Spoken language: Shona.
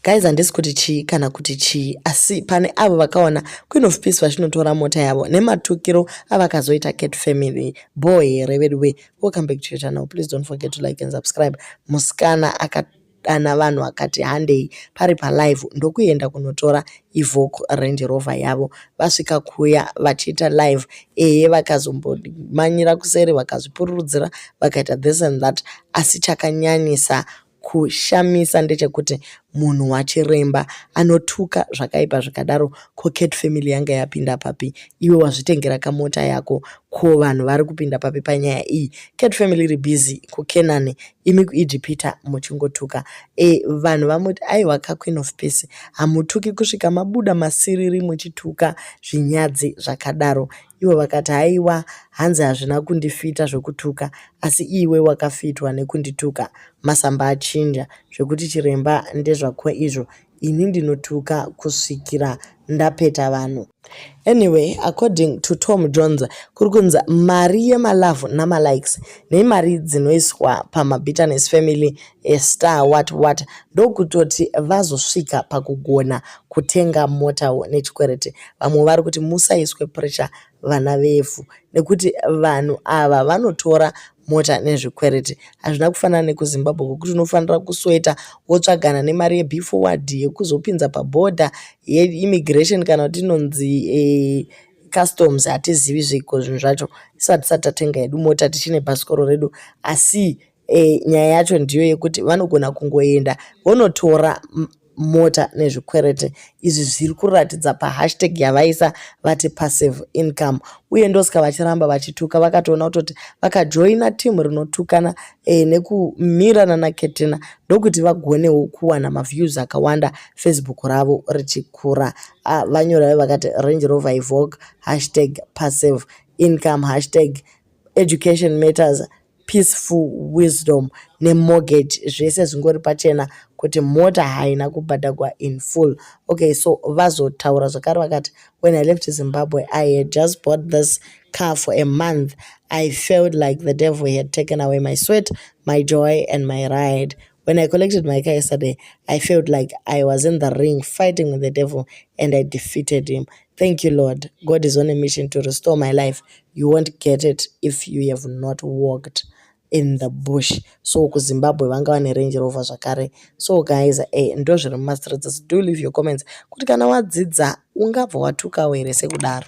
Guys, handisi kuti chii kana kuti chii, asi pane avo vakaona Queen of Peace vachinotora mota yavo nematukiro avakazoita Cat Family bho here veduwe? Welcome back to your channel. Please don't forget to like and subscribe. Musikana akadana vanhu akati handei pari palive, ndokuenda kunotora Evoque Range Rover yavo. Vasvika kuya vachiita live, eye vakazombomanyira kuseri, vakazvipururudzira, vakaita this and that. Asi chakanyanyisa kushamisa ndechekuti munhu wachiremba anotuka zvakaipa zvikadaro, ko Cat Family yanga yapinda papi? Iwe wazvitengera kamota yako, ko vanhu vari kupinda papi panyaya iyi? Cat Family iri busy kuKenani, imi kuIjipita muchingotuka. Vanhu vamuti aiwa kaQueen of Peace, hamutuki kusvika mabuda masiriri muchituka zvinyadzi zvakadaro. Ivo vakati haiwa, hanzi hazvina kundifita zvekutuka, asi iwe wakafitwa nekundituka. Masamba achinja zvekuti chiremba ndezvako izvo, ini ndinotuka kusvikira ndapeta vanhu. Anyway, according to Tom Jones, kuri kunzi mari yemalove namalikes nemari dzinoiswa pamabitterness family star what what, ndokutoti vazosvika pakugona kutenga motawo nechikwereti. Vamwe vari kuti musaiswe pressure vana vevhu, nekuti vanhu ava vanotora mota nezvikwereti. Hazvina kufanana nekuZimbabwe kwekuti unofanira kusweta wotsvagana nemari yeBe-Forward yekuzopinza pabhodha yeimmigration, kana kuti inonzi customs, hatizivi zviko zvinhu zvacho. Isu hatisati tatenga hedu mota, tichine bhasikoro redu. Asi nyaya yacho ndiyo yekuti vanogona kungoenda vonotora mota nezvikwereti. Izvi zviri kuratidza pahashtag yavaisa, vati passive income. Uye ndosaka vachiramba vachituka, vakatoona kutoti vakajoina timu rinotukana nekumirana naKetina, ndokuti vagonewo kuwana maviews akawanda, Facebook ravo richikura. Vanyora vakati Range Rover Evoque, #passive income, #education matters, peaceful wisdom nemortgage. Zvese zvingori pachena kuti mota haina kubhadhagwa in full. Okay, so vazotaura zvakare vakati, "When I left Zimbabwe, I had just bought this car for a month. I felt like the devil had taken away my sweat, my joy and my ride. When I collected my car yesterday, I felt like I was in the ring fighting with the devil and I defeated him. Thank you, Lord. God is on a mission to restore my life. You won't get it if you have not walked in the bush." So kuZimbabwe vanga vane Range Rover zvakare. So guys, ndo zviri mumastreets. Do leave your comments kuti kana wadzidza ungabva watukawo here sekudaro.